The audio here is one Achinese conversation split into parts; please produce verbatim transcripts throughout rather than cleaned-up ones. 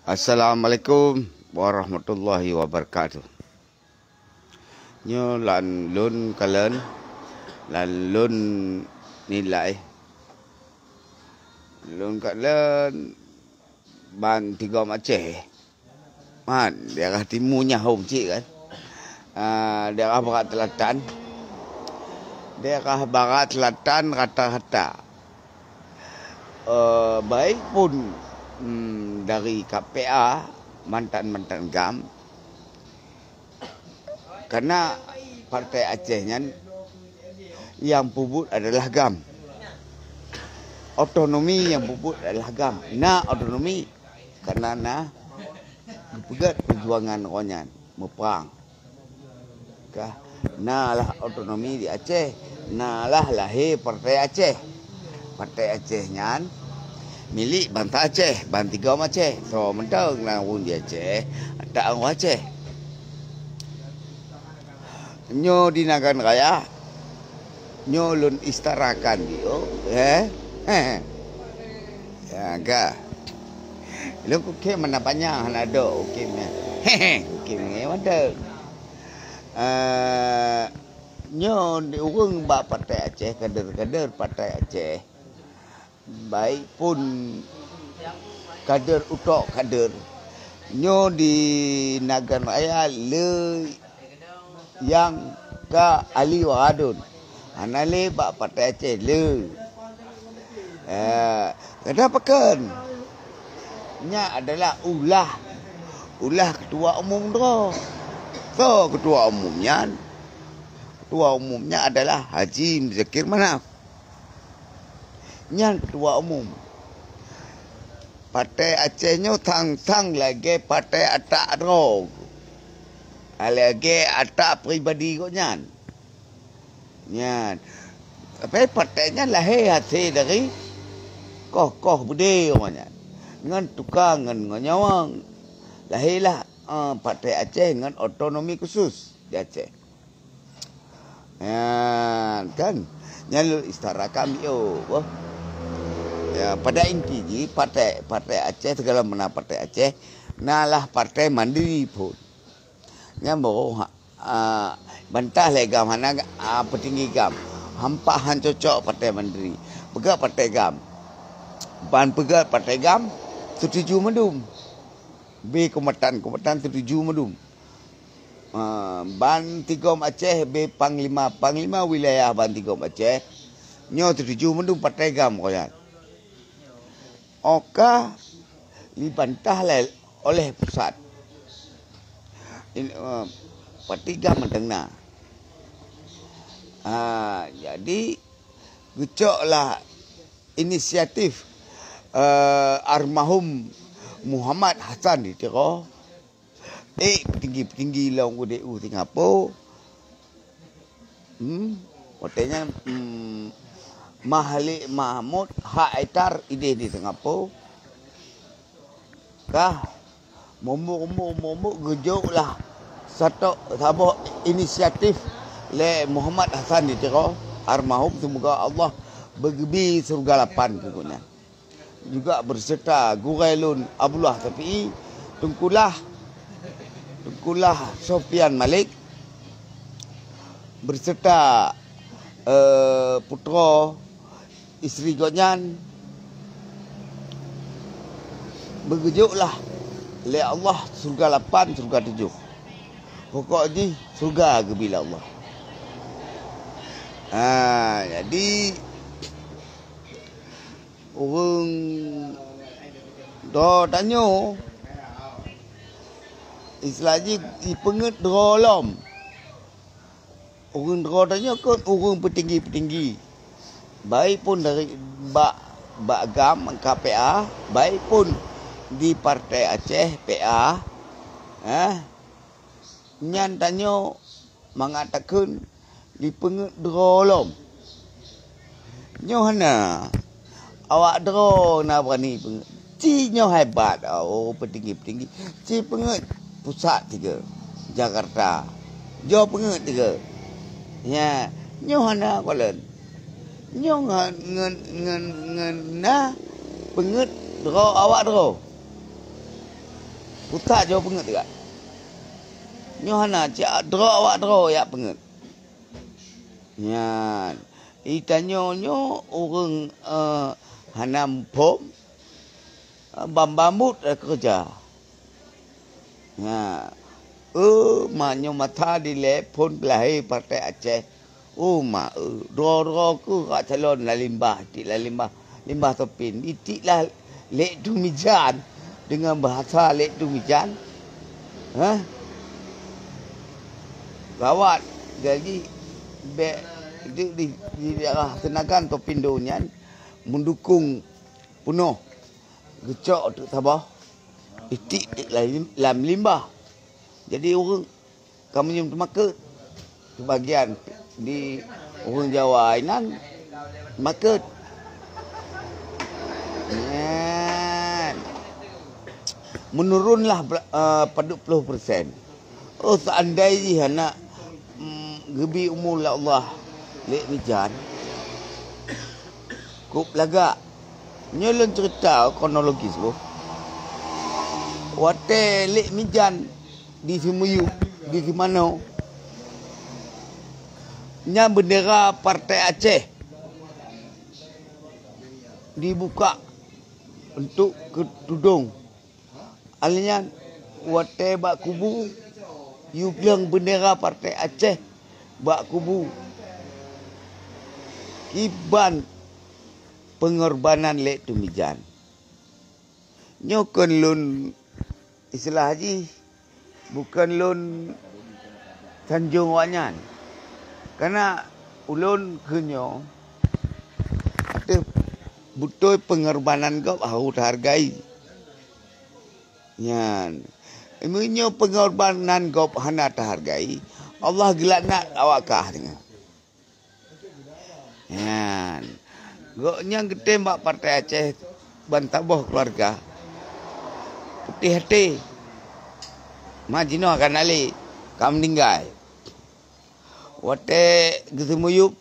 Assalamualaikum warahmatullahi wabarakatuh. Nyoe lam lôn kalon, lam lôn nilai. Lôn kalon ban tigom Aceh. Man, daerah timu nyan hom cit kan. Ah, daerah barat selatan. Daerah barat selatan rata-rata, eh, baik pun, hmm, dari K P A, mantan-mantan GAM. Karena Partai Aceh nyan yang peubuet adalah GAM. Otonomi yang peubuet adalah GAM. Na otonomi karena na geupeugét peujuangan awaknyan meuprang. Ka, na lah otonomi di Aceh, na lah lahé Partai Aceh. Partai Aceh nyan milék bansa Aceh, ban tigom Aceh. Soe mantong na ureuëng di Aceh, atak ureuëng Aceh. Nyoe di Nagan Raya, nyoe lôn istarakan diyoe, eh? Ya, ka. Lôn kukém mana panyang hana dok kukém nyan. Kukém nyan mantong. Eh, nyoe di ureuëng bak Partai Aceh, kader-kader Partai Aceh, baik pun kader utok kader, nyoe di Nagan Raya le nyang ka ahli waradun. Hana lé bak Partai Aceh le. Eh, keupeue pakon? Nyan adalah ulah, ulah ketua umum droe. Soe ketua umum nyan? Ketua umum nyan adalah Haji Muzakir Manaf. Nyan ketua umum. Partai Aceh nyoe sang-sang lagée partai atak droe. Lagée atak pribadi gobnyan. Nyan. Tapi partai nyan lahé hase dari koh-koh beudé awaknyan. Ngon tukang, ngon, ngon nyawöng. Lahé lah, eh, Partai Aceh ngon otonomi khusus di Aceh. Nyan, kan? Nyan lôn istarakan yoh, boh. Ya, pada inti jih, partai, partai Aceh, segala mana partai Aceh, na lah partai mandiri phon. Nyan baru ha, a, bantah lé GAM hana, a, peutinggi GAM. Hampa han cocok partai mandiri. Peugah partai GAM. Ban peugah partai GAM, setuju mandum. Bée keumatan-keumatan setuju mandum. A, ban tigom Aceh, bée panglima-panglima wilayah ban tigom Aceh, nyoe setuju mandum partai GAM keu nyan. Oka dibantah lé, oleh pusat. In, eh, partai GAM mantong na. Ah, jadi, geucoklah inisiatif, eh, almarhum Muhammad Hasan di Tiro. Eh, petinggi-petinggi lom U D U Singapura. Hmm, watée nyan, hmm, Mahlik Mahmud hak itar idéh di Singapura. Kah, mumbuk-mumbuk, mumbuk geujok lah satok saboh inisiatif lé Muhammad Hasan di Tiro, almarhum, seumoga Allah beugeubri syeuruga lapan keu gobnyan. Juga berserta gurée lôn Abdullah Syafi'i, Teungku Lah, Teungku Lah Sofian Malik, berserta, eh, putroe, isteri gobnyan, beugeujok lah lé Allah syeuruga lapan, syeuruga tujoh. Pokok jih syeuruga geubri lé Allah. Ha, jadi, ureuëng droe tanyoe, istilah jih, jipeungeuet droe lom. Ureuëng droe tanyoe kon ureuëng peutinggi-peutinggi, baik pun dari bak, bak GAM, K P A, baik pun di Partai Aceh, P A, eh, nyan tanyoe mangat takheun jipeungeuet droe lom. Nyoe hana. Awak droe na beurani peungeuet. Ci nyoe hebat, oh, peutinggi-peutinggi. Ci peungeuet pusat tiga, Jakarta. Nyoe peungeuet tiga. Nya, nyoe hana kalon. Nyoe ngon, ngon, ngon, ngon na peungeuet droe awak droe. Pusat jih peungeuet teuka. Nyoe hana, cit droe awak droe jak peungeuet. Nyan. Di tanyoe nyoe ureuëng, eh, hana muphom, eh, ban-ban buet, eh, keureuja. Nyan. Eh, ma nyoe masa dilée phon peulahé Partai Aceh. Oh, ma, eh, droe-droe keuh ka calon lam limbah, tiek lam limbah, limbah Topin. Itiek lah Lek Tumijan deungon bahasa Lek Tumijan. Hah? Gawat. Jadi, bèk di, di, di daerah Senagan Topindo nyan meudukong peunoh geucok teuk saboh, itiek teuk lam, lam limbah. Jadi, ureuëng ka meunyoe teumakot. Seubagian di ureuëng Jawa inan teumakot. Nyan. Menurunlah, eh, padub ploh persen. Oh, seandai jih aneuk, mm, geubi umu lé Allah Lek Mijan, kop lagak. Nyoe lôn ceurita kronologis boh. Watée Lek Mijan di Seumiyueb, di Seumanoe, nyan beundera Partai Aceh dibuka untuk keutudong. Alèh nyan, watée bak kubu, yue gleueng beundera Partai Aceh bak kubu. Kiban peungorbanan Lek Tumijan. Nyoe kon lôn, istilah jih, bukon lôn sanjong awaknyan. Karena ulôn keu nyoe ateueh beutôi peungorbanan gob harôh teuhargai. Nyan. Meunyoe peungorbanan gob hana teuhargai, Allah geulaknat awak kah deungon. Nyan. Gobnyan geutem bak Partai Aceh ban saboh keuluwarga. Putéh até. Ma jinoe ka na lé, ka meuninggai. Watée geuseumiyueb,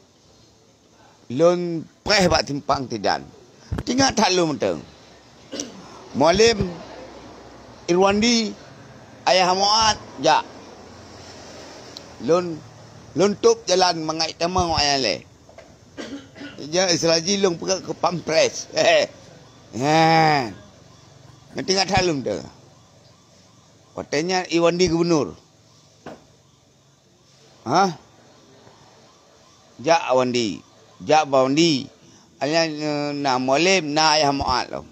lôn preh bak simpang Tidan. Teuingat that lôn mantong. Mualem Irwandi, Ayah Muat, jak. Lôn, lôn tôb jalan mangat tamong awaknyan lé. Jak, istilah jih lôn peugah keu pampres. He. Nyan teuingat that lôn mantong. Watée nyan Irwandi gubunur. Hah? Jak Wandi. Jak bak Wandi. Alèh nyan, eh, na Mualem, na Ayah Muat lom.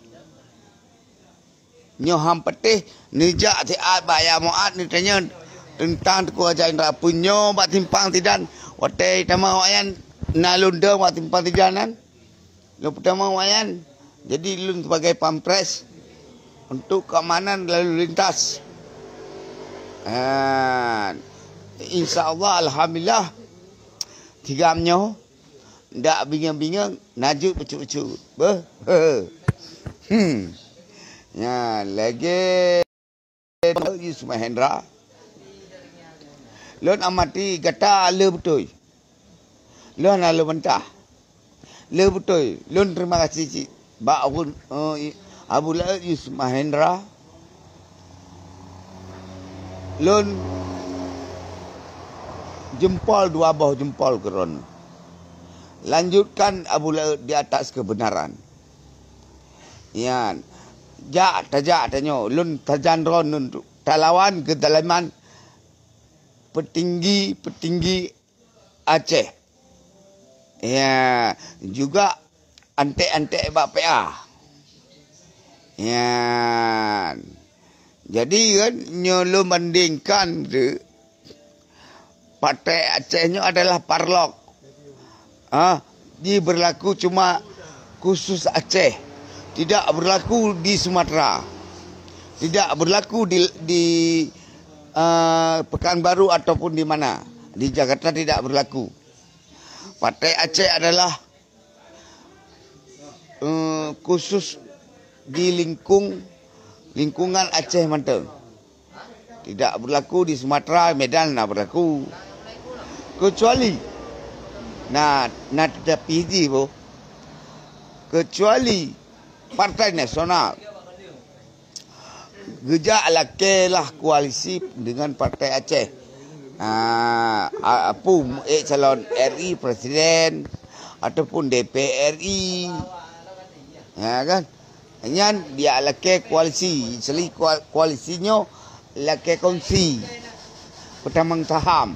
Nyoe han patéh neujak siat bak Ayah Muat neutanyong teuntang Teungku Haji Indra. Peue nyoe bak simpang Tidan? Watée tamong awaknyan na lôn dong bak simpang Tidan nyan. Lôn peutamong awaknyan. Jadi, lôn sebagai pampres untuk keamanan lalu lintas. Ha, insya Allah, alhamdulillah, tigam nyoe dak bingung-bingung, na jeuet bacut-bacut. Beuh. Hmm. Nyan, lagèe Yusuf Mahendra. Lôn amati gata le beutôi. Lôn hana lôn bantah. Le beutôi, lôn terima kasih cit bak Abu, eh, Abu Laôt Yusuf Mahendra. Lôn jempol dua boh jempol keu droeneuh. Lanjutkan Abu Laôt di atas kebenaran. Nyan, jak, tajak tanyoe, lôn tajan droeneuh talawan keuzaliman petinggi-petinggi Aceh. Ya, juga antek-antek bak P A. Ya. Jadi kan, nyoe lôn bandingkan tu, Partai Aceh nyoe adalah parlok. Ah, ji berlaku cuma khusus Aceh. Tidak berlaku di Sumatera. Tidak berlaku di, di, ah, Pekanbaru ataupun di mana. Di Jakarta tidak berlaku. Partai Aceh adalah, eh, khusus di lingkung, lingkungan Aceh mantong. Tidak berlaku di Sumatera, Medan na berlaku. Kecuali, na, na tetapi jih boh. Kecuali Partai Nasional. Geujak lakée lah koalisi dengan Partai Aceh. Ah, a-, apui meuék calon R I presiden ataupun D P R I. Ya kan? Nyan dia lakée koalisi, seli koal-, koalisi nyoe lakée kongsi. Peutamong saham.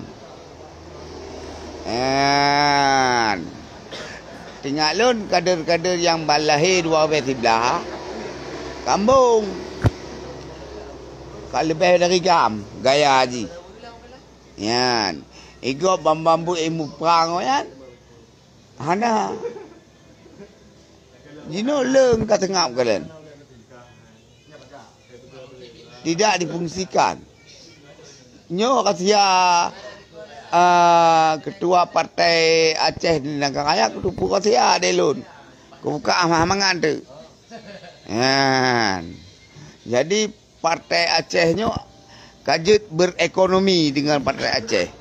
Nyan. Teuingat lôn kader-kader nyang ban lahé dua belas siblah, kambong. Ka leubeh dari gam gaya jih. Nyan. Igob bambu-bambu ilmu prang nyan. Hana. Jinoe leueng ka seungab keu lôn. Tidak difungsikan. Nyoe ka sia, ah, ketua partai Aceh di Nagan Raya kuteupeue ka sia di lôn. Kubuka ah mangat teuk. Nyan. Jadi, Partai Aceh nyoe ka jeuet berekonomi dengan Partai Aceh.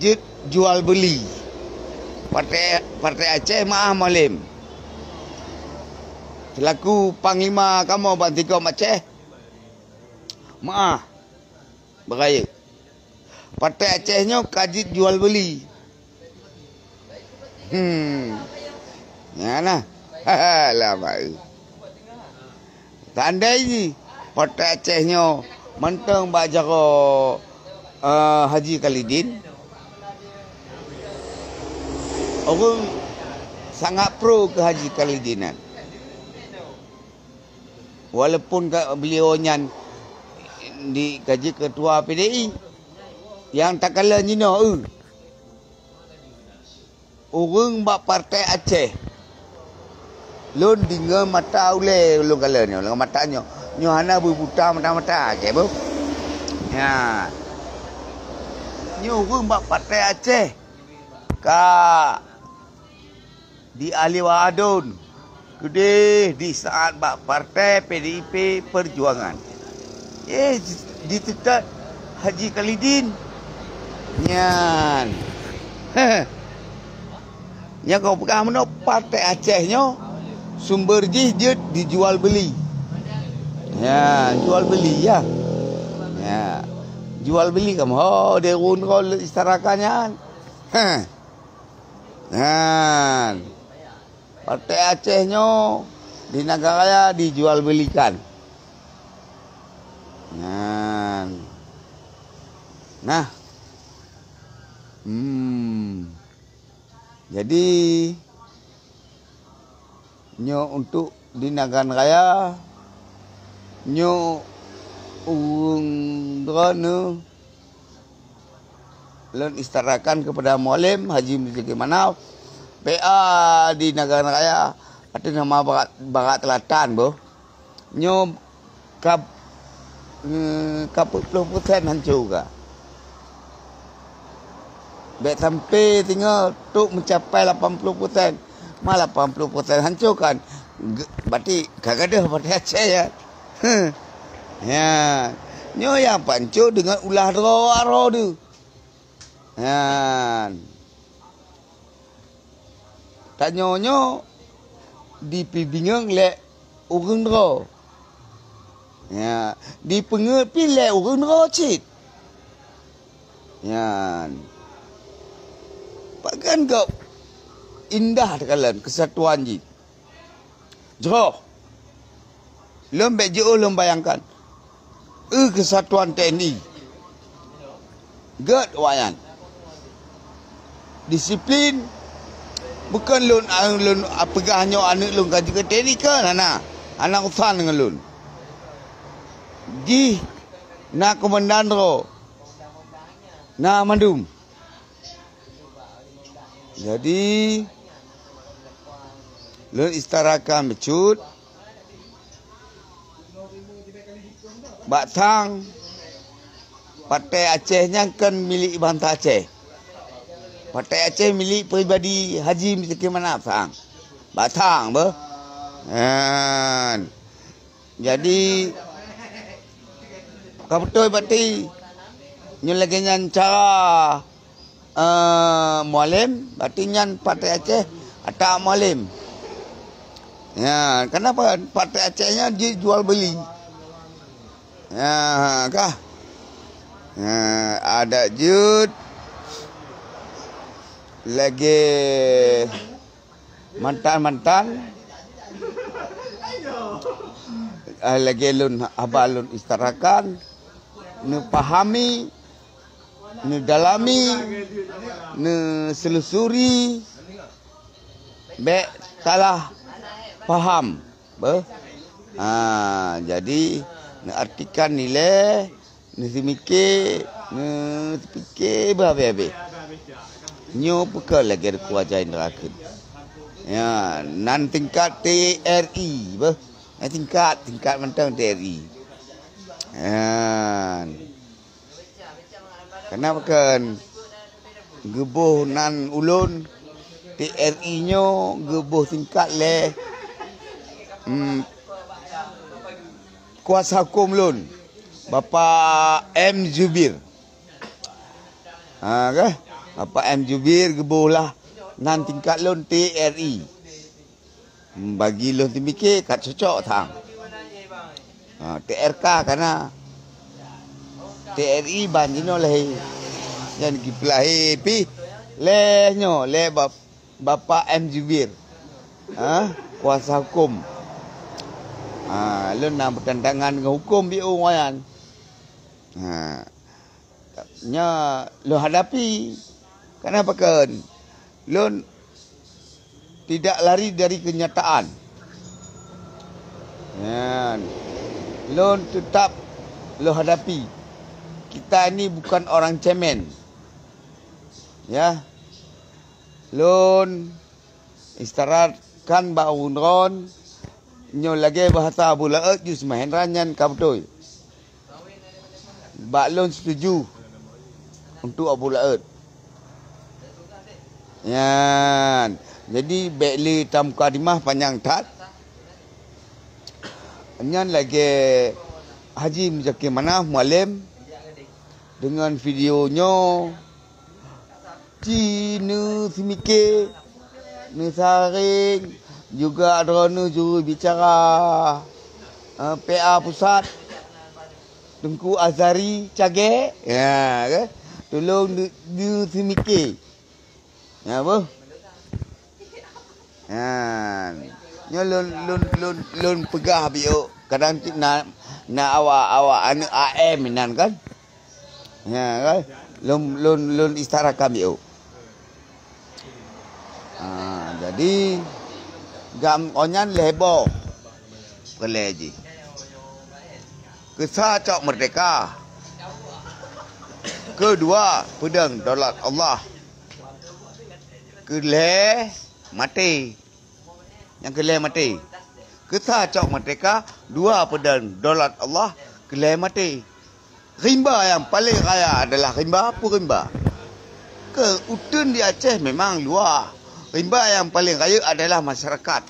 Jeuet jual beli. Partai, Partai Aceh meu'ah Mualem. Selaku panglima kamoe bansigom Aceh, meu'ah beurayeuk. Partai Aceh nyoe ka jeuet jual beli. Hmm. Nyan nah. Lah baru. Seandai jih Partai Aceh nyoe mantong bak jaroe, eh, Haji Khalidin, ureuëng sangat pro keu Haji Khalidin nyan. Walaupun ka, beliau nyan di, ka jeuet ketua P D I, nyang takalon jinoe, eu, ureuëng bak Partai Aceh. Lôn deungon mata ulée lôn kalon nyoe, ngon mata nyoe. Nyoe hana beubuta mata-mata, Aceh, beuh. Nyan. Nyoe ureuëng bak Partai Aceh. Ka di ahli wadon keudeh di saat bak Partai P D I P Perjuangan. Eh, diteutat Haji Khalidin. Nyan. Nyang kau peugah meunoe Partai Aceh nyoe sumber jih jeuet dijual beli. Ya, jual beli ya. Ya. Jual beli kamoe. Ho, deurun kau le istarakan nyan. Heh. Nyan. Partai Aceh nyoe di Nagan Raya dijual belikan. Nyan. Nah. Hmm. Jadi, nyoe untuk di Nagan Raya, nyoe ureuëng droeneuh lôn istarakan kepada Mualem Haji Muzakir Manaf, P A di Nagan Raya, ateueh nama Barat, Barat Selatan boh. Nyoe ka, eh, ka peuet ploh persen hanco ka. Bék sampai singoh trok meucapai lapan ploh persen. Ma lapan ploh persen hanco kan? Ge-, berarti ka gadôh Partai Aceh ya. Huh. Ya. Nyoe nyang panco deungon ulah droe aroe tu. Nyan. Tanyoe nyoe dipeubingung lé ureuëng droe. Ya, dipeungeuet pih lé ureuëng droe cit. Nyan. Pakon gob indah takalon keusatuan jih. Jroh. Lôn bék jiôh lôn bayangkan. Eu keusatuan T N I. Gét awaknyan. Disiplin. Bukon lôn, lôn peugah nyoe aneuëk lôn ka jeuet keu T N I keu hana. Hana urusan ngon lôn. Jih na komandan droe. Na mandum. Jadi, lôn istarakan bacut, bak sang Partai Aceh nyan kon milék bansa Aceh. Partai Aceh milék pribadi Haji Muzakir Manaf sang. Bak sang beuh. Nyan. Jadi, ka beutôi berarti nyoe lagée nyan cara, eh, Mualem, berarti nyan Partai Aceh ata Mualem. Ya, kenapa Partai Aceh nyan jijual beli? Ya, kah? Ya, adak jeuet lagèe mantan-mantan, ah, lagèe lôn haba lôn istarakan, neupahami, neudalami, neuselusuri, bèk salah paham. Beuh. Ha, jadi neuartikan ilèe, neuseumike, neuseupiké beuhabéh-habéh. Nyoe peukon lagèe Teungku Haji Indra kheun. Ya, nan tingkat T R I, beuh. Eh, tingkat, tingkat mantong T R I. Ya. Kana pakon geuboh nan ulôn, T R I nyoe geuboh tingkat lé, em, kuasa huköm lôn, Bapak M Zubir. Ha, kah? Bapak M Zubir geuboh lah nan tingkat lôn T R I. Bagi lôn teumike ka cocok sang. Ha, T R K kana. T R I ban jinoe lahé. Nyan geupeulahé pih lé nyoe lé Bap-, Bapak M Zubir. Ha, kuasa huköm. Ha, lôn na beutantangan ngon huköm biôh nyan. Ha. Nyoe lôn hadapi. Kana pakon? Lôn tidak lari dari kenyataan. Nyan. Lôn tetap lôn hadapi. Kita ini bukan orang cemen. Ya. Lôn Istaratkan bak ureueng droen nyoe lagèe bahasa Abu Laôt, Yus Mahendra nyan ka beutôi. Bak lôn setuju untuk Abu Laôt. Nyan. Jadi, bèk lé tamukadimah panyang that. Nyan lagèe Haji Muzakir Manaf, Mualem, deungon video nyoe. Ci neuseumike, neusaréng, juga droeneuh juru bicara, eh, P A pusat, Teungku Azhari Cagèe, ya, kan? Tulông neu-, neuseumike. Ya, boh? Nyan. Nyoe lôn, lôn, lôn, lôn peugah biôh. Kadang cit na, na awak, awak aneuk A M inan kan? Nyan kan? Lôn, lôn, lôn istarakan biôh. Ha, jadi, gam-, oh nyan lhèe boh. Peureulèe jih. Keusa cok meurdehka. Keudua, peudong daulat Allah. Keulhèe maté. Nyang keulhèe maté. Keusa cok meurdehka, dua peudong daulat Allah, keulhèe maté. Rimba nyang paleng raya adalah rimba peue rimba? Keu uteuen di Aceh memang luwah. Rimba nyang paleng rayeuk adalah masyarakat.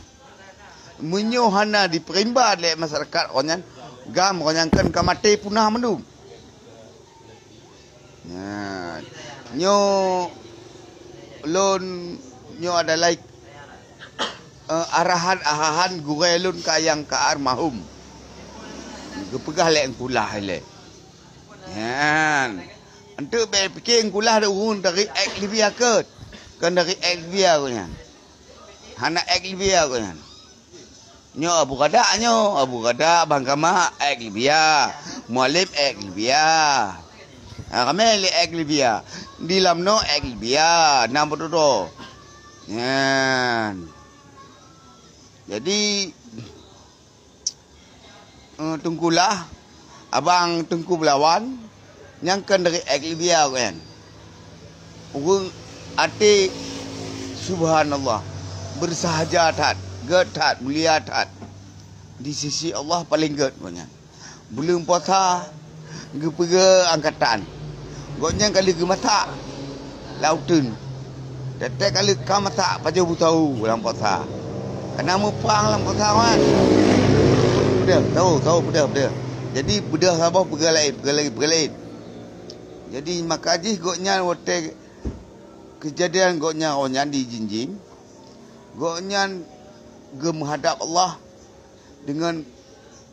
Meunyoe hana jipeurimba lé masyarakat awaknyan, gam awaknyan kan ka maté punah mandum. Nah, nyoe lôn nyoe adalah, eh, arahan-arahan gurèe lôn ka nyang ka almarhum. Geupeugah lé Teungku Lah ilèe. Nyan. Enteuk bèk pike Teungku Lah ureueng dari Èk Libia keut. Kon dari Èk Libia gobnyan. Hana Èk Libia gobnyan. Nyoe Abu Radak nyoe, Abu Radak Bang Kamak Èk Libia, Mualem Èk Libia. Ha, ramè lé Èk Libia. Di Lamno Èk Libia, na beutôi. Nyan. Jadi, eh, Teungku Lah, abang Teungku Beulawan, nyang kon dari Èk Libia kan. Ureueng até, subhanallah, beursahaja that, gèt that, mulia that. Di sisi Allah paleng gèt gobnyan. Buleuen puasa geupeugèt angkatan. Gobnyan ka lheueh geumasak lam uteuen. Teuntèe ka lheueh ka masak pajoh beusahu lam puasa. Kana meupang lam puasa kan. Peudeuh, sahu, sahu peudeuh, peudeuh. Jadi peudeuh saboh peugèt laén, peugèt laén, peugèt laén. Jadi maka jih gobnyan watèe keujadian gobnyan, gobnyan di jinjin, gobnyan geumeuhadab Allah deungon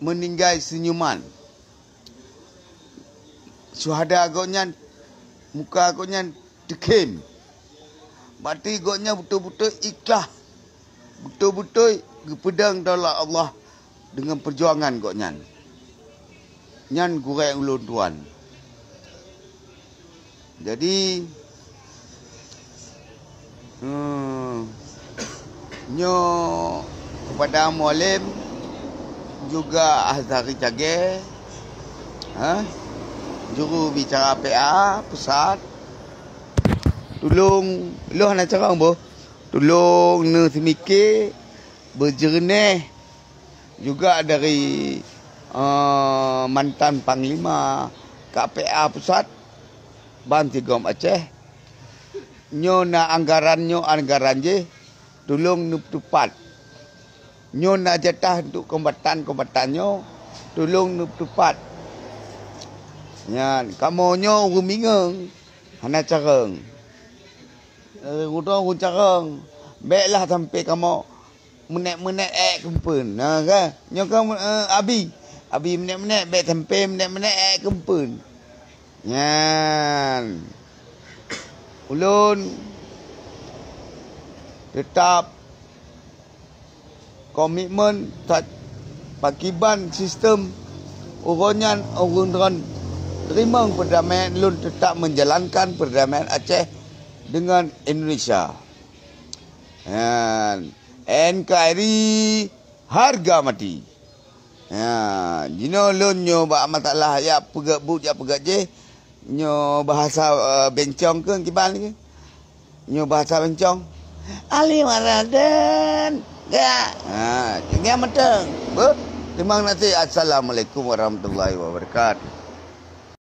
meuninggai seunyuman. Syuhada gobnyan, muka gobnyan teukhém. Berarti gobnyan beutôi-beutôi ikhlas, beutôi-beutôi geupeudong daulat Allah deungon peujuangan gobnyan. Nyan gurée ulôn tuan. Jadi, hmm, nyoe kepada Mualem juga Azhari Cagée, ha? Juru bicara P A pusat, tulông, lôn hana carông boh, tulông neuseumike beujeureunéh juga dari, eh, mantan panglima K P A pusat ban sigom Aceh. Nyoe na anggaran, nyoe anggaran jih, tulông neupeutupat. Nyoe na jatah untuk kombatan-kombatan nyoe, tulông neupeutupat. Nyan, kamoe nyoe ureuëng bingung, hana carông. Eh, uroe ureuëng carông, bék lah sampai kamoe meunek-meunek ék keumpeuen. Nah, kan? Nyoe kan, eh, Abi. Abi meunek-meunek, bék sampai meunek-meunek ék keumpeuen. Nyan. Ulôn teutap komitmen that pakiban sistem uroe nyan ureuëng droen teurimong perdamaian, lôn teutap menjalankan perdamaian Aceh dengan Indonesia. Nyan. N K R I harga mati. Ha, jinoe lôn nyoe bak masalah jak peugét buet, jak peugét jih, nyoe bahasa, eh, bencong keu kiban lagée. Nyoe bahasa bencong. Ali Maraden, gerak. Ha, tinggai mantong. Beuh, terima kasih. Assalamualaikum warahmatullahi wabarakatuh.